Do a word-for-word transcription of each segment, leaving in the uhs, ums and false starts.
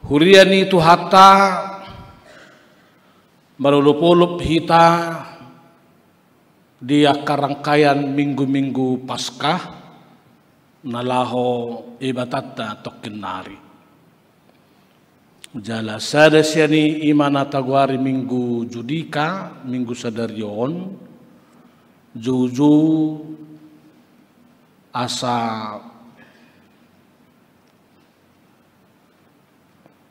Huria ni Tuhanta, marolopolop hita di angka rangkaian minggu-minggu Paskah na laho ibatanta tongkin nari. Jala sada sian i ima na tagoari minggu Judika, minggu sadari on, joujou asa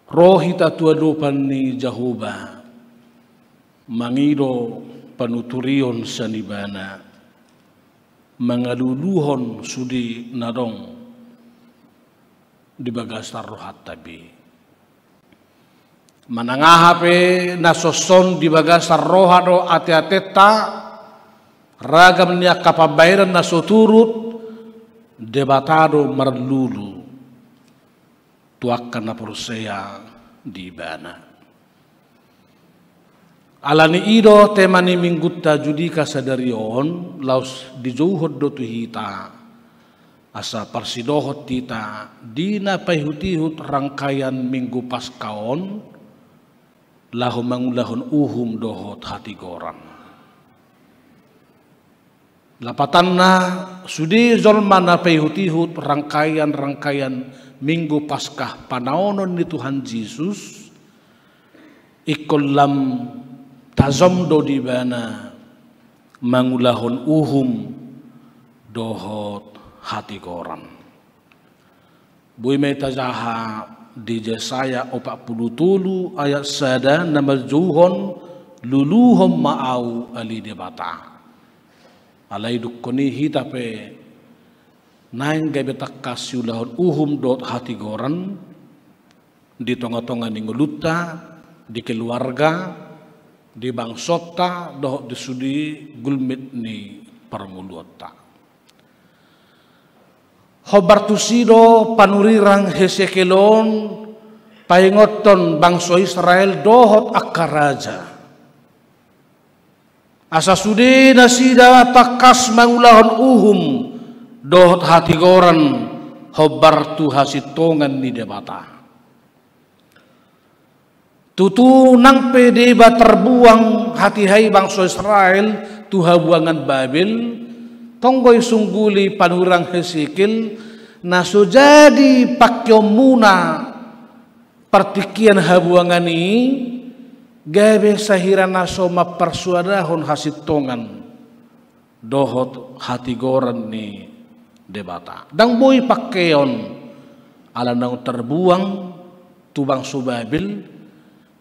ro hita tu adopan ni Jahowa, mangido panuturion sian Ibana, mangaluluhon sude na adong di bagasan rohanta be. Manang aha pe na songon di bagasan roha dohot ateatenta, ragam ni angka pambahenan na so turut, Debata do marlulu tu angka na porsea di Ibana. Ala ni i do tema ni minggunta Judika sadari on, laos dijouhon do tu hita asa parsidohot hita di na paihutihut rangkaian minggu Paskah on, laho mangulahon uhum dohot hatigoran. Lapatanna, sude jolma na paihutihut rangkaian-rangkaian minggu Paskah panaonon ni Tuhan Jesus, ingkon lam tajom do di ibana mangulahon uhum dohot hatigoran. Boi ma i tajaha di Jesaya opat pulu tolu ayat sada na manjouhon, "Luluhon ma Ahu ale Debata." Alai dungkon i hita pe naeng gabe tangkas siulahon uhum dohot hatigoran di tongatonga ni ngolunta, di keluarga, di bangsonta dohot di sude gulmit ni parngoluonta. Hombar tusi do panurirang Hesekiel on paingothon bangso Israel dohot angka raja, asa sude nasida tangkas mangulahon uhum dohot hatigoran hombar tu hasintongan ni Debata. Tutu nang pe deba tarbuang hatiha i bangso Israel tu habuangan Babel, tong do isungguli panurirang Hesekiel, na so jadi pangkeonmuna partingkian habuangan i, gabe sahira na so mamparsuadahon hasintongan dohot hatigoran ni Debata. Ndang boi pangkeon, ala naung tarbuang tu bangso Babel,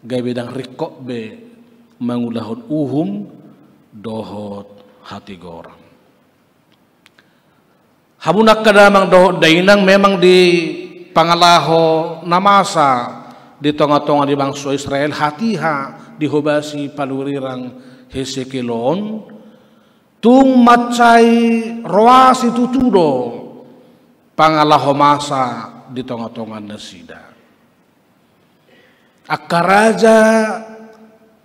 gabe ndang ringkot be mangulahon uhum dohot hatigoran. Hamu angka damang dohot dainang, memang di pangalaho na masa di tongatonga ni bangso Israel hatiha dihobasi panurirang Hesekiel on, tung mansai roa situtu do pangalaho masa di tongatonga nasida. Angka raja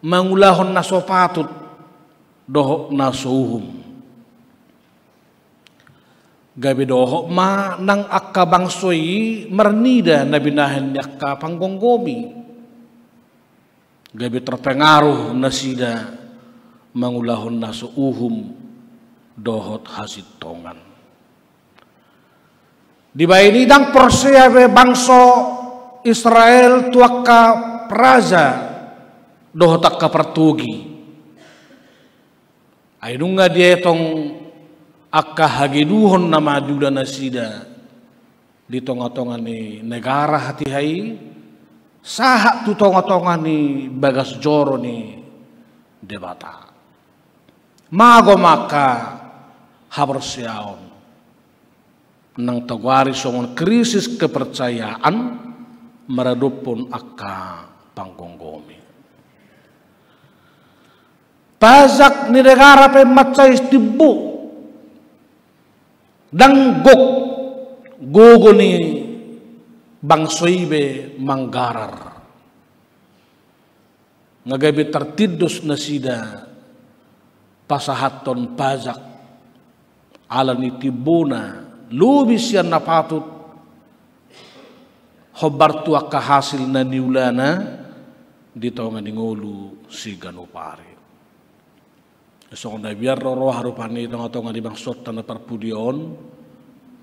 mangulahon na so patut dohot na so uhum. Gabe dohot ma nang angka bangso i marnida na binahen ni angka panggomgomi. Gabe terpengaruh nasida mangulahon na so uhum dohot hasintongan. Dibahen i ndang porsea be bangso Israel tu angka raja dohot angka partogi. Ai nunga dietong angka hageduhon na madiula nasida di tongatonga ni negara hatiha i, sahat tu tongatonga ni bagas joro ni Debata. Mago ma angka haporseaon. Nang tagoari songon krisis kepercayaan maradophon angka panggomgomi. Pajak ni negara pe mansai timbo. Ndang gok gogo ni bangso i be manggarar. Nga gabe tartindos nasida pasahathon pajak ala ni timbona lobi sian na patut hombar tu angka hasil na niulana di tonga ni ngolu siganup ari. Songon na biar ro roha rupani di tonga-tonga ni bangsonta na parpudi on,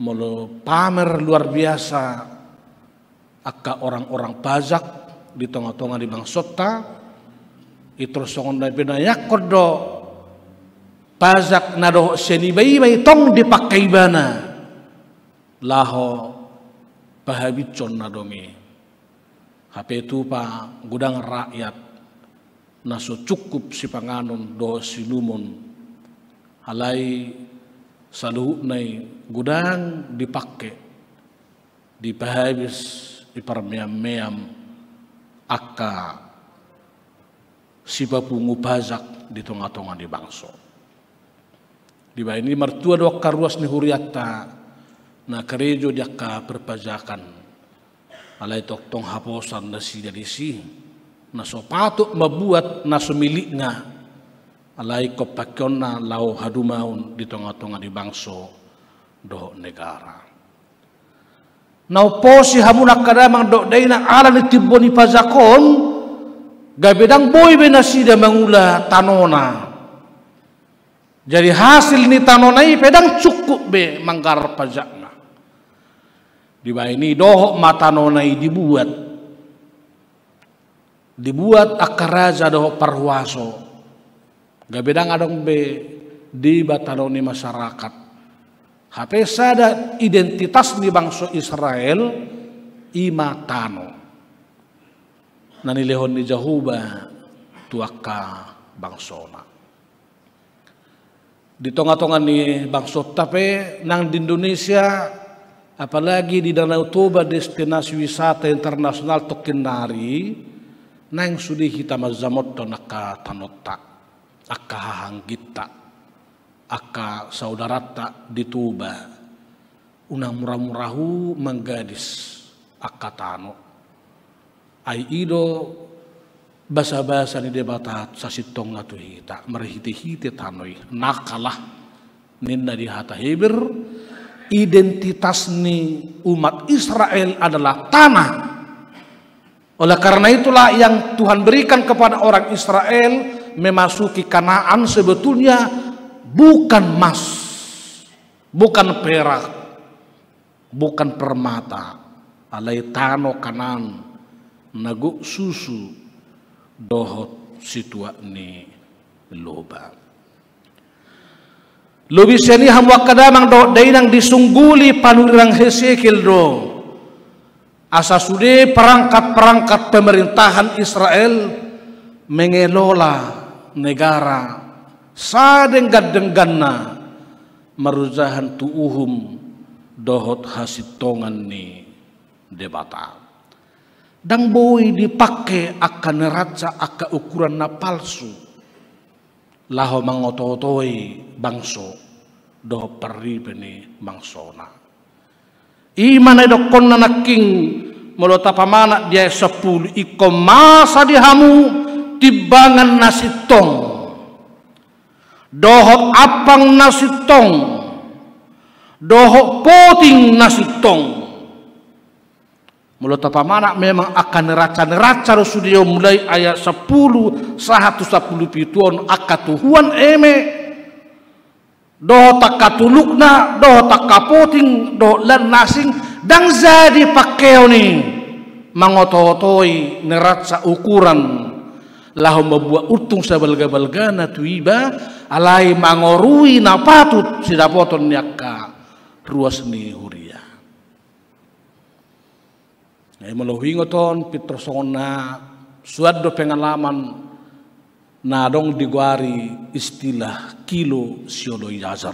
molo pamer luar biasa angka orang-orang pajak di tonga-tonga ni bangsonta, i tong songon na binayakkon do pajak na dohot sian iba-iba i tong dipangke ibana laho pahabishon na dong i. Hape tupa godang rakyat na so cukup sipanganon dohot siinumon, alai saluhutna i godang dipangke, dipahabis, diparmeam-meam angka sipapungu pajak di tonga-tonga ni bangso. Dibahen i martua do angka ruas ni hurianta na karejo di angka perpajakan. Alai tongtong haposan nasida disi, na so patut mambuat na so milikna, alai ingkon pangkeonna laho hadumaon di tonga-tonga ni bangso dohot negara. Na umposi hamu angka damang dohot dainang ala ni timbo ni pajak on, gabe ndang boi be nasida mangula tanona. Jadi hasil ni tanona i pe ndang cukup be manggarar pajakna. Dibahen i dohot ma tanona i dibuat. Dibuat angka raja dohot parhuaso. Gabe ndang adong be diba tano ni masyarakat. Hape sada identitas ni bangso Israel, i ma tano na nilehon ni Jahowa tu angka bangsona. Di tonga-tonga ni bangsonta pe nang di Indonesia, apalagi di Danau Toba, destinasi wisata internasional tongkin nari, naeng sude hita manjamothon angka tanonta, angka hahangginta, angka saudaranta di Toba. Unang mura-murahu manggadis angka tano. Ai i do basa-basa ni Debata sasintongna tu hita, marhite-hite tano i. Nakala, ninna di hata Heber, identitas ni umat Israel adalah tanah. Oleh karena itulah yang Tuhan berikan kepada orang Israel memasuki Kanaan sebetulnya bukan emas, bukan perak, bukan permata, alai tano Kanaan na gok susu dohot situak ni loba. Lobi sian i hamu angka damang dohot dainang, disungguli panurirang Hesekiel do, asa sude perangkat-perangkat pemerintahan Israel mengelola negara sadenggan-dengganna, marujahan tu uhum dohot hasintongan ni Debata. Ndang boi dipangke angka neraca, angka ukuran na palsu, laho mangoto-otoi bangso dohot parripe ni bangsona. I ma na didokkonna nangkin, molo tapamanat di ayat sampulu, ingkon masa di hamu timbangan na sintong, dohot ampang na sintong, dohot poting na sintong. Molo tapamanat memang angka neraca-neraca do sude on, mulai ayat sampulu sahat tu sampulu pitu on, angka tuhuan eme, dohot angka tulukna, dohot angka poting, dohot lan na asing, ndang jadi pangkeon i mangoto-otoi neraca ukuran laho mambuat untung sabalga-balgana tu iba, alai mangorui na patut sidapoton ni angka ruas ni huria. Jadi molo huingot on, pintor songon na suan do pengalaman na adong digoari istilah kilo sioloi ajar.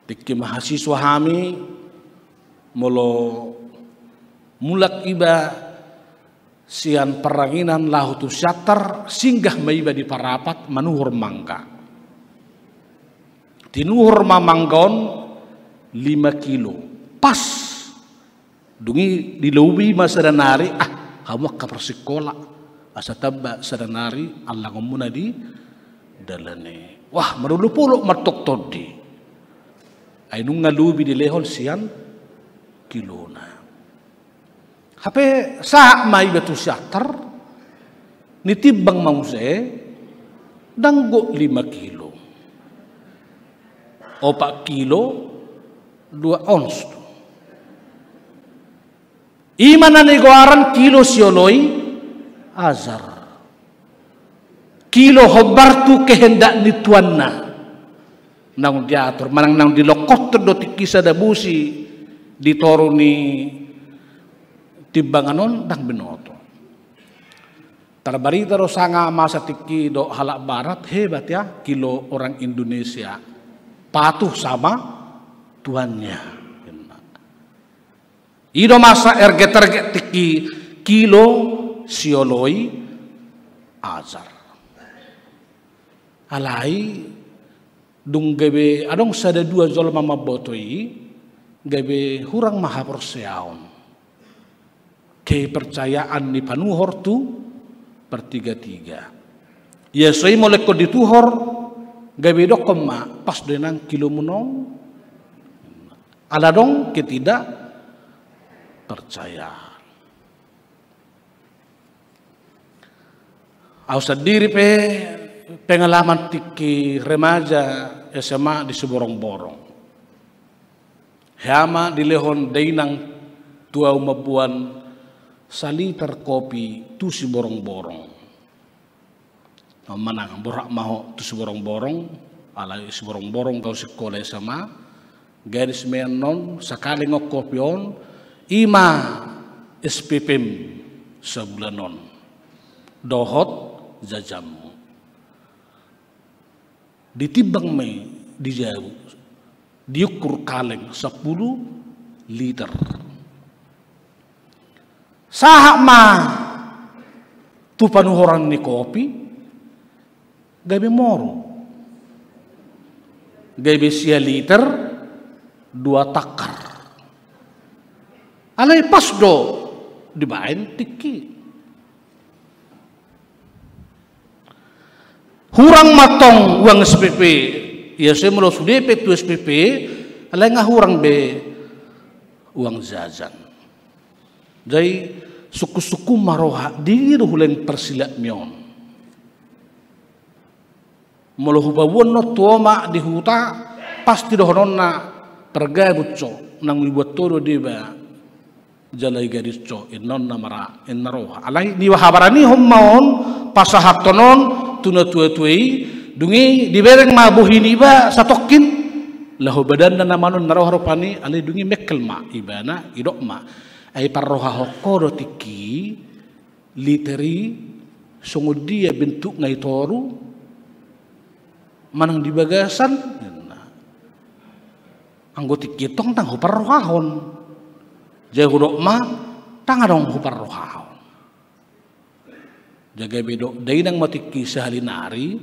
Tingki mahasiswa hami, molo mulak iba sian parranginan laho tu Siantar, singgah ma iba di Parapat manuhor mangga. Tinuhor ma mangga on lima kilo. Pas. Dung i dilobi ma sada nari, ah, hamu angka parsingkola, asa tamba sada nari allangonmuna di dalan i. Wah, marolop-olop ma antong tondi. Ai nunga lobi dilehon sian kilona. Hape sahat ma iba tu Siantar, ditimbang ma muse, ndang gok lima kilo. Opat kilo, dua ons do. I ma na nigoaran kilo sioloi azar. Kilo hombar tu kehendak ni tuanna. Naung diatur, manang naung dilokkothon do tingki sada bosi di toru ni timbangan on, ndang binoto. Tarbarita do sanga masa tingki dohot halak Barat, hebat ya, kilo orang Indonesia. Patuh sama tuannya. I do masa erget-erget tingki kilo sioloi azar. Alai dung gabe adong sada dua jolma mamboto i, gabe hurang ma haporseaon. Kepercayaan ni panuhor tu partiga-tiga. Ia so i molo ingkon dituhor, gabe didokkon ma, pas do inang kilomu on. Ala adong ketidakpercayaan. Au sandiri pe pengalaman tingki remaja S M A di Siborongborong. Hea ma dilehon dainang tu au mamboan saliter kopi tu Siborongborong. Manang borhat ma ho tu Siborongborong, alai Siborongborong do au sikola S M A, gadis ma i annon, sakali ngon kopi on, i ma S P P-m sabulan on. Dohot jajanmu. Ditimbang ma i di jabu. Diukur kaleng sampulu liter. Sahat ma tu panuhoran ni kopi, gabe moru. Gabe sia liter, dua tangkar. Alai pas do dibaen tingki. Hurang ma tong uang S P P. Ia so i molo sude pe tu S P P, alai nga hurang be uang jajan. Jadi sungkun-sungkun ma roha, didi do hulehon parsilaanmi on. Molo hupaboan on tu omak di huta, pasti dohononna pargabus ho, naung diboan ho do deba. Jala i gadis ho, inna on na mara, inna roha. Alai niba habaranihon ma on, pasahathon on tu natua-tua i, dung i dibereng ma bohi niba satongkin, laho badanna na manuan na roha rupani, alai dung i mengkel ma ibana, didok ma. Ai parrohahon ho do tingki, liter i songon dia bentukna i toru, manang di bagasan, ninna. Anggo tingki i tong ndang huparrohahon. Jadi hudok ma, ndang adong huparrohahon. Jadi gabe didok dainang ma tingki sahali nari,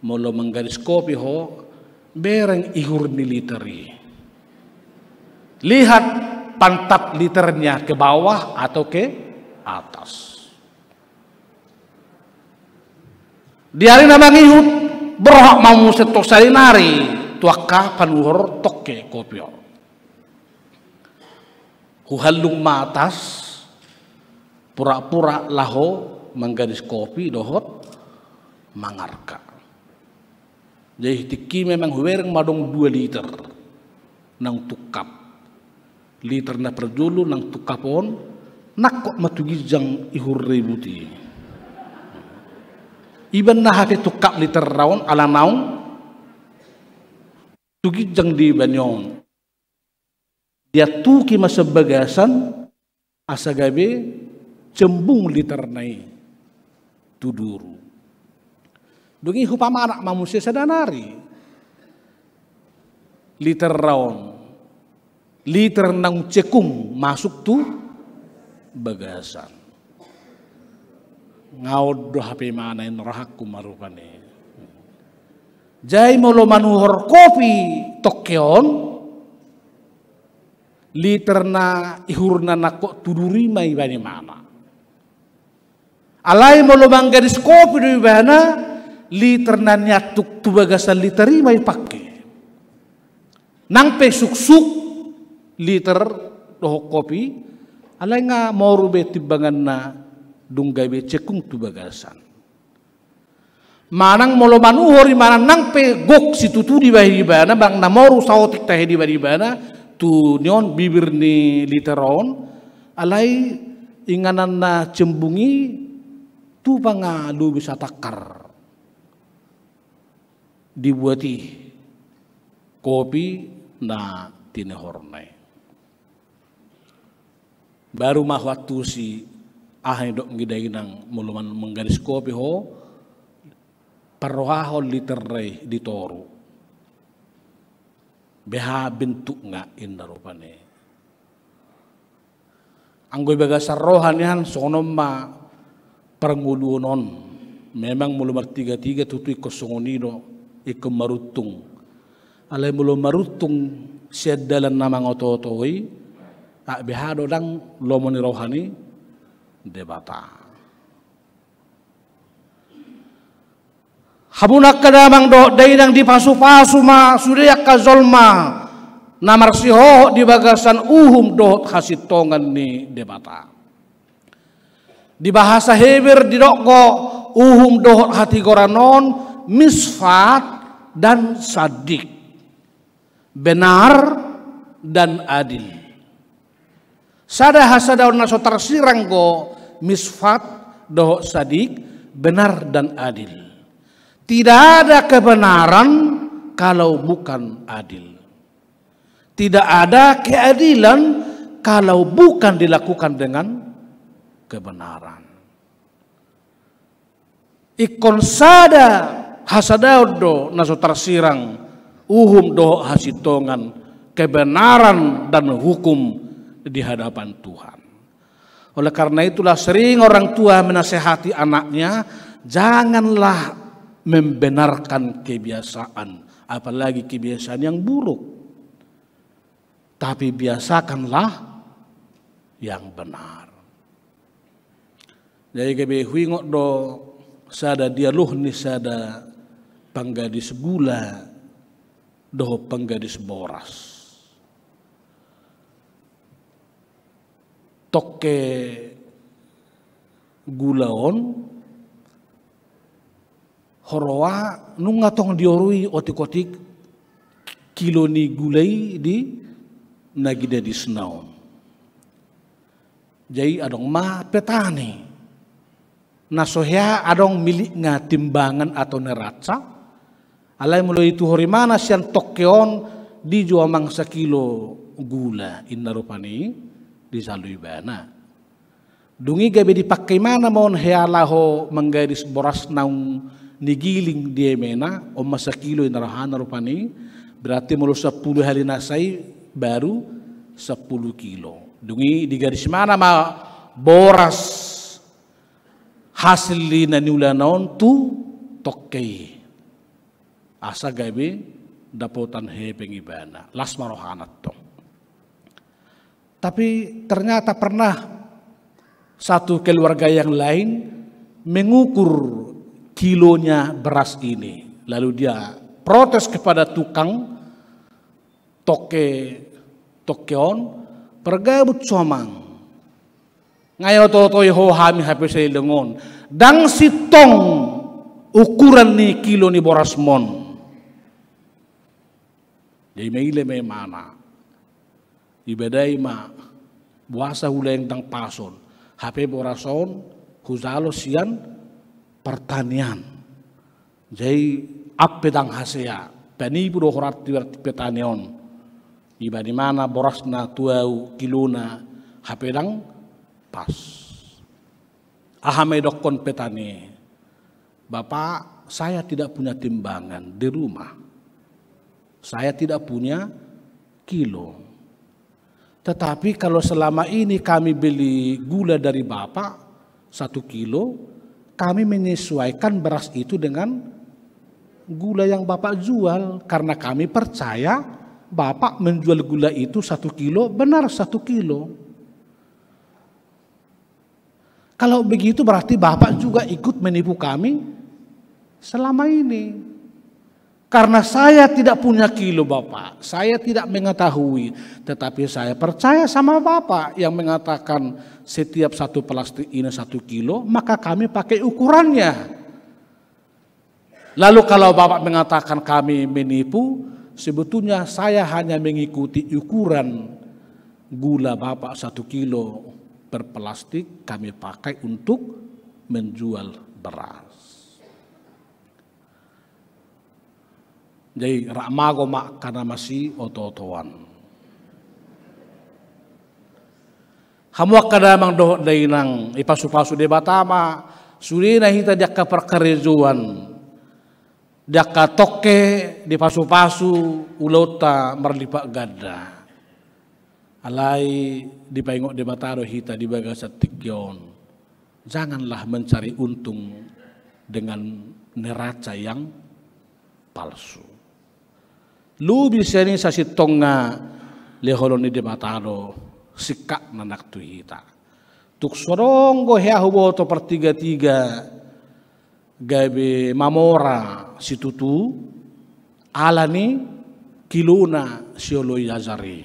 molo manggadis kopi ho, bereng ihur ni liter i. Lihat pantat liternya ke bawah atau ke atas. Di ari na mangihut, borhat ma muse tong sahali nari tu angka panuhor tongke kopi on. Huhallung ma tas, pura-pura laho manggadis kopi dohot mangarka. Jadi tingki memang hubereng ma adong dua liter naung tungkap. Liter na parjolo naung tungkap on, nangkok ma tu ginjang ihur ribut i. Iba na hape tungkap liter ra on ala naung tu ginjang do iba nion. Diantuki ma sian bagasan, asa gabe cembung literna i tu duru. Dung i hupamanak ma muse sada nari liter ra on, liter naung cekung masuk tu bagasan. Nga on do hape imana, inna rohangku ma rupani. Jadi molo manuhor kopi tongke on, liter na ihurna nangkok tu duru i ma ibaen imana. Alai molo manggadis kopi do ibana, liter na niantuk tu bagasan liter i ma ipangke. Nang pe suksuk liter dohot kopi, alai nga moru be timbanganna dung gabe cekung tu bagasan. Manang molo manuhor ibana nang pe gok situtu dibahen ibana, manang na moru saotik tahe dibahen ibana, tu nion bibir ni liter on, alai inganan na cembung i tupa nga lobi satangkar dibuat i kopi na tinuhorna i. Baru ma huantusi aha nidok ni dainang, molo man-, manggadis kopi ho, parrohahon liter i di toru. Beha bentukna, inna rupani. Anggo di bagasan roha nian songon on ma parngoluon on. Memang molo martigatiga tutu ingkon songon i do, ingkon maruntung. Alai molo maruntung sian dalan na mangotootoi, ah, beha do ndang lomo ni roha ni Debata. Hamu angka damang dohot dainang, dipasupasu ma sude angka jolma na marsihohot di bagasan uhum dohot hasintongan ni Debata. Di bahasa Heber didok do uhum dohot hatigoran on misfat dan sadik, benar dan adil. Sada hasadaon na so tarsirang do misfat dohot sadik, benar dan adil. Tidak ada kebenaran kalau bukan adil. Tidak ada keadilan kalau bukan dilakukan dengan kebenaran. Ingkon sada hasadaon do na so tarsirang uhum dohot hasintongan, kebenaran dan hukum di hadapan Tuhan. Oleh karena itulah sering orang tua menasehati anaknya, janganlah membenarkan kebiasaan, apalagi kebiasaan yang buruk. Tapi biasakanlah yang benar. Jadi gabe huingot do sada dialog ni sada panggadis gula dohot panggadis boras. Tongke gula on, huroha nunga tong diorui otik-otik kilo ni gula i di na gigadisna on. Jadi adong ma petani na so hea adong milikna timbangan atau neraca, alai molo ituhor ibana sian tongke on, di jo amang sakilo gula, inna rupani dijalo ibana. Dung i gabe dipangke ibana ma on hea laho manggadis boras naung nigiling di emena, on ma sakilo inna rohana rupani, berarti molo sampulu hali nasa i baru sampulu kilo. Dung i digadis ibana ma boras hasil ni na niulana on tu tongke i. Asa gabe dapotan hepeng ibana, las ma rohana tong. Tapi ternyata pernah satu keluarga yang lain mengukur kilonya beras ini. Lalu dia protes kepada tukang tongke, tongke on, "Pargabut so amang. Nga oto-otoi ho hami hape saleleng on. Ndang sintong ukuran ni kilo ni borasmon." Jadi maila ma imana. Ibadai ma, "Boasa hulaeng ndang pas on? Hape boras on hujalo sian partanian. Jadi ampe ndang hasea, panipu do horati berarti petani on." Ibaen imana borasna tu ahu kilona, hape ndang pas. Aha ma idokkon petani? "Bapak, saya tidak punya timbangan di rumah. Saya tidak punya kilo. Tetapi kalau selama ini kami beli gula dari Bapak satu kilo, kami menyesuaikan beras itu dengan gula yang Bapak jual, karena kami percaya Bapak menjual gula itu satu kilo, benar satu kilo. Kalau begitu berarti Bapak juga ikut menipu kami selama ini." Karena saya tidak punya kilo, Bapak. Saya tidak mengetahui. Tetapi saya percaya sama Bapak yang mengatakan setiap satu plastik ini satu kilo, maka kami pakai ukurannya. Lalu kalau Bapak mengatakan kami menipu, sebetulnya saya hanya mengikuti ukuran gula Bapak satu kilo per plastik kami pakai untuk menjual beras. Jadi, rap mago ma angka na masiotootoan. Hamu angka damang dohot dainang, dipasupasu Debata ma sudena hita di angka parkarejoan, di angka tongke, dipasupasu ulaonta marlipat ganda. Alai dipaingot Debata do hita di bagasan tingki on. Janganlah mencari untung dengan neraca yang palsu. Lobi sian i sasintongna lehononna Debata do singkatna nang tu hita. Tung so adong do hea huboto partigatiga gabe mamora situtu, ala ni kilona sioloi ajar i.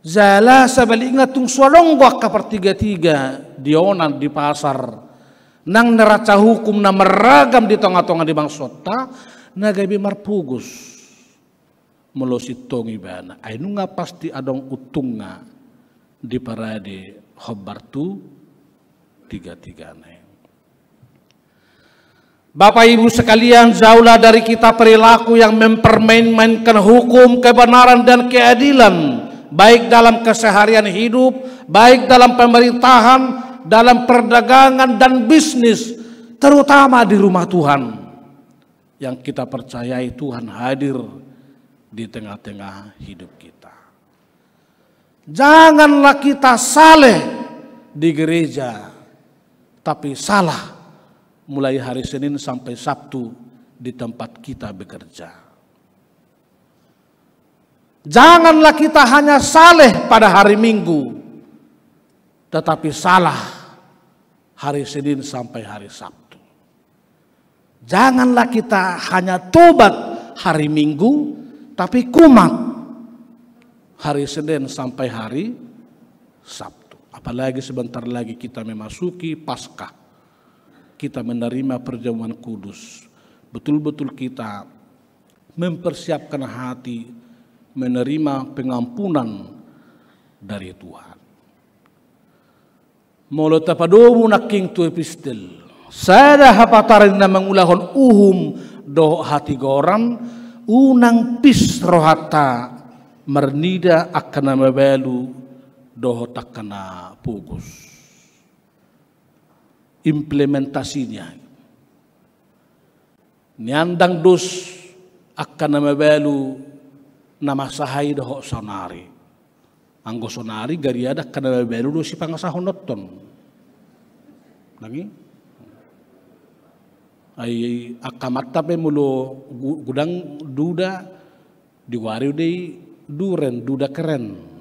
Jala sabalikna tung so adong do angka partigatiga di onan di pasar, nang neraca hukum na marragam di tongatonga ni bangsonta, na gabe marpogos molo sintong ibana. Ai nunga pasti adong untungna diparade hombar tu tigatigana i. Bapak Ibu sekalian, jauhlah dari kita perilaku yang mempermain-mainkan hukum, kebenaran, dan keadilan, baik dalam keseharian hidup, baik dalam pemerintahan, dalam perdagangan, dan bisnis, terutama di rumah Tuhan yang kita percayai Tuhan hadir di tengah-tengah hidup kita. Janganlah kita saleh di gereja, tapi salah mulai hari Senin sampai Sabtu di tempat kita bekerja. Janganlah kita hanya saleh pada hari Minggu, tetapi salah hari Senin sampai hari Sabtu. Janganlah kita hanya tobat hari Minggu, tapi kumat hari Senin sampai hari Sabtu. Apalagi sebentar lagi kita memasuki Paskah. Kita menerima perjamuan kudus. Betul-betul kita mempersiapkan hati menerima pengampunan dari Tuhan. Molo tapadomu nangkin tu epistel, sada hapataran na mangulahon uhum dohot hatigoran, unang pis rohanta marnida angka na mabalu dohot angka na pogos. Implementasinya. Niandang dos angka na mabalu na masa hahai dohot saonari. Anggo saonari gariada angka na mabalu do sipangasahononton. Nang i? Ai angka mata pe molo gu-, godang duda, digoari do i duren, duda keren.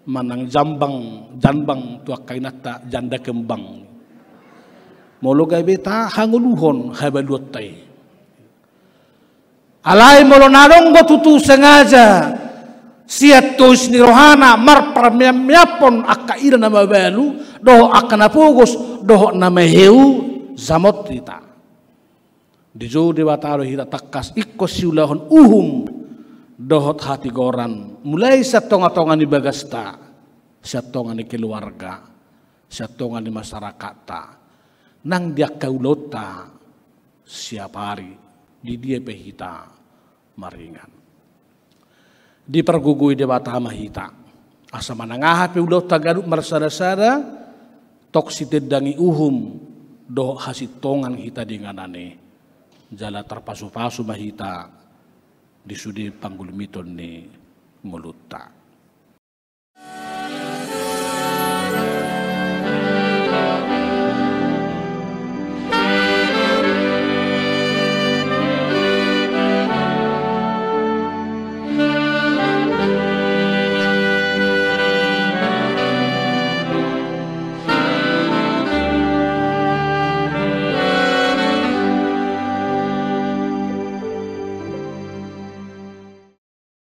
Manang jambang, janbang tu angka inanta, janda kembang. Molo gabe tahangoluhon habaluonta i. Alai molo na adong do tutu sengaja sian tois ni rohana marparmeammeamhon angka ida na mabalu, dohot angka na pogos, dohot na maheu, jamot hita. Dijou Debata do hita tangkas ingkon siulahon uhum dohot hatigoran, mulai sian tongatonga ni bagasta, sian tonga ni keluarga, sian tonga ni masyarakatta, nang di angka ulaonta siap ari, di dia pe hita maringan. Dipargogoi Debata ma hita, asa manang aha pe ulaonta ganup marsadasada, tong sitendangi uhum dohot hasintongan hita di inganan i, jala tarpasupasu ma hita di sude panggulmiton ni ngolunta.